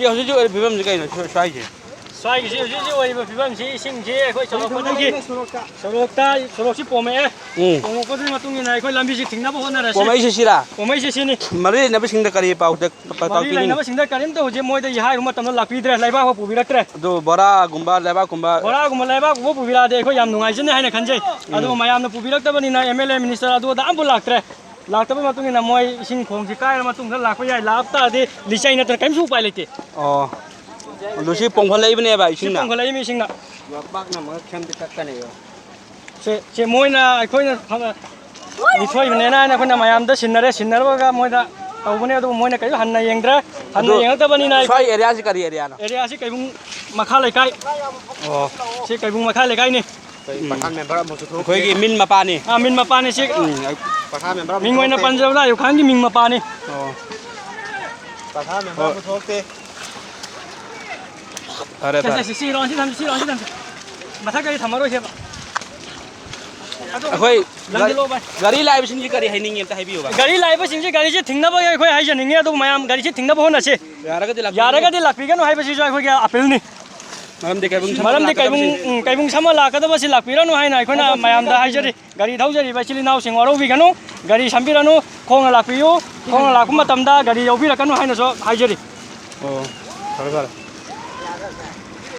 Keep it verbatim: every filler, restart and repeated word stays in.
ꯁꯤ ꯍꯧꯖꯤꯛ ꯍꯧꯖꯤꯛ ꯑꯣꯏꯔꯤꯕ ꯐꯤꯕꯝꯁꯤ ꯀꯩꯅꯣ, ꯁ꯭ꯋꯥ-, ꯁ꯭ꯋꯥꯏꯁꯦ? ꯁ꯭ꯋꯥꯏꯒꯤꯁꯤ ꯍꯧꯖꯤꯛ ꯍꯧꯖꯤꯛ ꯑꯣꯏꯔꯤꯕ ꯐꯤꯕꯝꯁꯤ ꯏꯁꯤꯡꯁꯤ ꯑꯩꯈꯣꯏ ꯆꯥꯎꯔꯛꯄꯗꯒꯤ ꯁꯣꯔꯣꯛꯇ, ꯁꯣꯔꯣꯛꯁꯤ ꯄꯣꯝꯃꯛꯑꯦ꯫ ꯎꯝ꯫ ꯄꯣꯝꯃꯛꯄꯗꯨꯒꯤ ꯃꯇꯨꯡ ꯏꯟꯅ ꯑꯩꯈꯣꯏ ꯂꯝꯕꯤꯁꯤ ꯊꯤꯡꯅꯕ ꯍꯣꯠꯅꯔꯁꯤ꯫ ꯄꯣꯝꯃꯛꯏꯁꯦ ꯁꯤꯔꯥ? ꯄꯣꯝꯃꯛꯏꯁꯦ ꯁꯤꯅꯤ꯫ ꯃꯔꯤ ꯂꯩꯅꯕꯁꯤꯡꯗ ꯀꯔꯤ ꯄꯥꯎ ꯄꯥꯎ ꯃꯔꯤ ꯄꯤꯅꯤꯡꯉꯤ? ꯂꯩꯅꯕꯁꯤꯡꯗ ꯀꯔꯤꯝꯇ ꯍꯧꯖꯤꯛ ꯃꯣꯏꯗ ꯍꯥꯏꯔꯨꯕ ꯃꯇꯝꯗ ꯂꯥꯛꯄꯤꯗ꯭ꯔꯦ, ꯂꯩꯕꯥꯛ ꯐꯥꯎ ꯄꯨꯕꯤꯔꯛꯇ꯭ꯔꯦ꯫ ꯑꯗꯨ ꯕꯣꯔꯥꯒꯨꯝꯕ, ꯂꯩꯕꯥꯛꯀꯨꯝꯕ? ꯕꯣꯔꯥꯒꯨꯝꯕ, ꯂꯩꯕꯥꯛꯀꯨꯝꯕ ꯄꯨꯕꯤꯔꯛꯑꯗꯤ ꯑꯩꯈꯣꯏ ꯌꯥꯝ ꯅꯨꯡꯉꯥꯏꯖꯅꯤ ꯍꯥꯏꯅ ꯈꯟꯖꯩ꯫ ꯎꯝ꯫ ꯑꯗꯨꯕꯨ ꯃꯌꯥꯝꯅ ꯄꯨꯕꯤꯔꯛꯇꯕꯅꯤꯅ ꯑꯦꯝ ꯑꯦꯜ ꯑꯦ, ꯃꯤꯅꯤꯁꯇꯔ ꯑꯗꯨ ꯑꯗꯥ ꯑꯝꯐꯥꯎ ꯂꯥꯛꯇ꯭ꯔꯦ꯫ ꯂꯥꯛꯇꯕꯒꯤ ꯃꯇꯨꯡ ꯏꯟꯅ ꯃꯣꯏ ꯏꯁꯤꯡ ꯈꯣꯡꯁꯤ ꯀꯥꯏꯔ ꯃꯇꯨꯡꯗ ꯂꯥꯛꯄ ꯌꯥꯏ, ꯂꯥꯛ ꯇꯥꯔꯗꯤ ꯂꯤꯆꯩ ꯅꯠꯇꯅ ꯀꯔꯤꯝꯁꯨ ꯎꯄꯥꯏ ꯂꯩꯇꯦ꯫ ꯑꯣ꯫ ꯑꯗꯨ ꯁꯤ ꯄꯣꯡꯈꯠꯂꯛꯏꯕꯅꯦꯕ ꯁꯤ ꯏꯁꯤꯡꯅ? ꯄꯣꯡꯈꯠꯂꯛꯏꯕ ꯏꯁꯤꯡꯅ꯫ ꯌꯣꯠꯄꯥꯛꯅ ꯑꯃꯨꯛ ꯁꯦꯝꯗꯤ ꯀꯛꯀꯅꯦꯕ꯫ ꯁꯦ, ꯁꯦ ꯃꯣꯏꯅ ꯑꯩꯈꯣꯏꯅ ꯐ-, ꯃꯤꯊꯣꯏꯕꯅꯦꯅ ꯍꯥꯏꯅ ꯑꯩꯈꯣꯏꯅ ꯃꯌꯥꯝꯗ ꯁꯤꯟꯅꯔꯦ, ꯁꯤꯟꯅꯔꯒ ꯃꯣꯏꯗ ꯇꯧꯕꯅꯦ, ꯑꯗꯨꯕꯨ ꯃꯣꯏꯅ ꯀꯔꯤꯝ ꯍꯟꯅ ꯌꯦꯡꯗ꯭ꯔꯦ, ꯍꯟꯅ ꯑꯗꯨ ꯌꯦꯡꯉꯛꯇꯕꯅꯤꯅ ꯑꯩꯈꯣꯏ ꯁ꯭ꯋꯥꯏ ꯑꯦꯔꯤꯌꯥꯁꯤ ꯀꯔꯤ ꯑꯦꯔꯤꯌꯥꯅꯣ? ꯑꯦꯔꯤꯌꯥꯁꯤ ꯀꯩꯕꯨꯡ ꯃꯈꯥ ꯂꯩꯀꯥꯏ꯫ ꯑꯣ꯫ ꯁꯤ ꯀꯩꯕꯨꯡ ꯃꯈꯥ ꯂꯩꯀꯥꯏꯅꯤ꯫ ꯑꯩꯈꯣꯏ ꯎꯝ꯫ ꯄ꯭ꯔꯙꯥꯟ ꯃꯦꯝꯕꯔ ꯑꯃꯨꯛꯁꯨ ꯊꯣꯛꯇꯦ꯫ ꯑꯩꯈꯣꯏꯒꯤ ꯃꯤꯟ ꯃꯄꯥꯅꯤ꯫ ꯑꯥ, ꯃꯤꯟ ꯃꯄꯥꯅꯤ ꯁꯤ꯫ ꯎꯝ, ꯑꯩ ꯄ꯭ꯔꯙꯥꯟ ꯃꯦꯝꯕꯔ ꯑꯃꯨꯛ ꯃꯤꯡ ꯑꯣꯏꯅ ꯊꯣꯛꯇꯦ꯫ ꯄꯟꯖꯕꯗ ꯑꯌꯨꯕ ꯈꯥꯟꯒꯤ ꯃꯤꯡ ꯃꯄꯥꯅꯤ꯫ ꯑꯣ꯫ ꯄ꯭ꯔꯙꯥꯟ ꯃꯦꯝꯕꯔ ꯍꯣꯏ꯫ ꯑꯃꯨꯛ ꯊꯣꯛꯇꯦ꯫ ꯐꯔꯦ, ꯁꯦ, ꯁꯦ, ꯐꯔꯦ꯫ ꯁꯤ, ꯁꯤ ꯔꯥꯎꯟꯁꯤ ꯊꯝꯁꯤ, ꯁꯤ ꯔꯥꯎꯟꯁꯤ ꯊꯝꯁꯤ꯫ ꯃꯊꯛꯇꯗꯤ ꯊꯝꯃꯔꯣꯏꯁꯦꯕ꯫ ꯑꯗꯣ ꯑꯩꯈꯣꯏ ꯂꯪꯁꯤꯜꯂꯣ ꯚꯥꯏ꯫ ꯒꯥꯔꯤ ꯂꯥꯛꯏꯕꯁꯤꯡꯁꯤ ꯀꯔꯤ ꯍꯥꯏꯅꯤꯡꯉꯤ ꯑꯝꯇ ꯍꯥꯏꯕꯤꯌꯨ ꯚꯥꯏ꯫ ꯒꯥꯔꯤ ꯂꯥꯛꯏꯕꯁꯤꯡꯁꯤ ꯒꯥꯔꯤꯁꯤ ꯊꯤꯡꯅꯕꯒꯤ ꯑꯩꯈꯣꯏ ꯍꯥꯏꯖꯅꯤꯡꯉꯤ, ꯑꯗꯨꯕꯨ ꯃꯌꯥꯝ ꯒꯥꯔꯤꯁꯤ ꯊꯤꯡꯅꯕ ꯍꯣꯠꯅꯁꯤ꯫ ꯌꯥꯔꯒꯗꯤ ꯂꯥꯛꯄꯤꯒꯅꯨ꯫ ꯌꯥꯔꯒꯗꯤ ꯂꯥꯛꯄꯤꯒꯅꯨ ꯍꯥꯏꯕꯁꯤꯁꯨ ꯑꯩꯈꯣꯏꯒꯤ ꯑꯄꯤꯜꯅꯤ꯫ ꯃꯔꯝꯗꯤ ꯀꯩꯕꯨꯡ ꯁꯝꯃ ꯃꯔꯝꯗꯤ ꯀꯩꯕꯨꯡ, ꯂꯥꯛꯀꯗꯕꯁꯤ ꯎꯝ, ꯀꯩꯕꯨꯡ ꯁꯝꯃ ꯂꯥꯛꯀꯗꯕꯁꯤ ꯂꯥꯛꯄꯤꯔꯅꯨ ꯍꯥꯏꯅ ꯑꯩꯈꯣꯏꯅ ꯃꯌꯥꯝꯗ ꯍꯥꯏꯖꯔꯤ꯫ ꯒꯥꯔꯤ ꯊꯧꯖꯔꯤꯕ ꯏꯆꯤꯜ ꯏꯅꯥꯎꯁꯤꯡ ꯋꯥꯔꯧꯕꯤꯒꯅꯨ, ꯒꯥꯔꯤ ꯁꯝꯕꯤꯔꯅꯨ, ꯈꯣꯡꯅ ꯂꯥꯛꯄꯤꯌꯨ, ꯈꯣꯡꯅ ꯂꯥꯛꯄ ꯃꯇꯝꯗ ꯒꯥꯔꯤ ꯌꯧꯕꯤꯔꯛꯀꯅꯨ ꯍꯥꯏꯅꯁꯨ ꯍꯥꯏꯖꯔꯤ꯫ ꯑꯣ, ꯐꯔꯦ, ꯐꯔꯦ꯫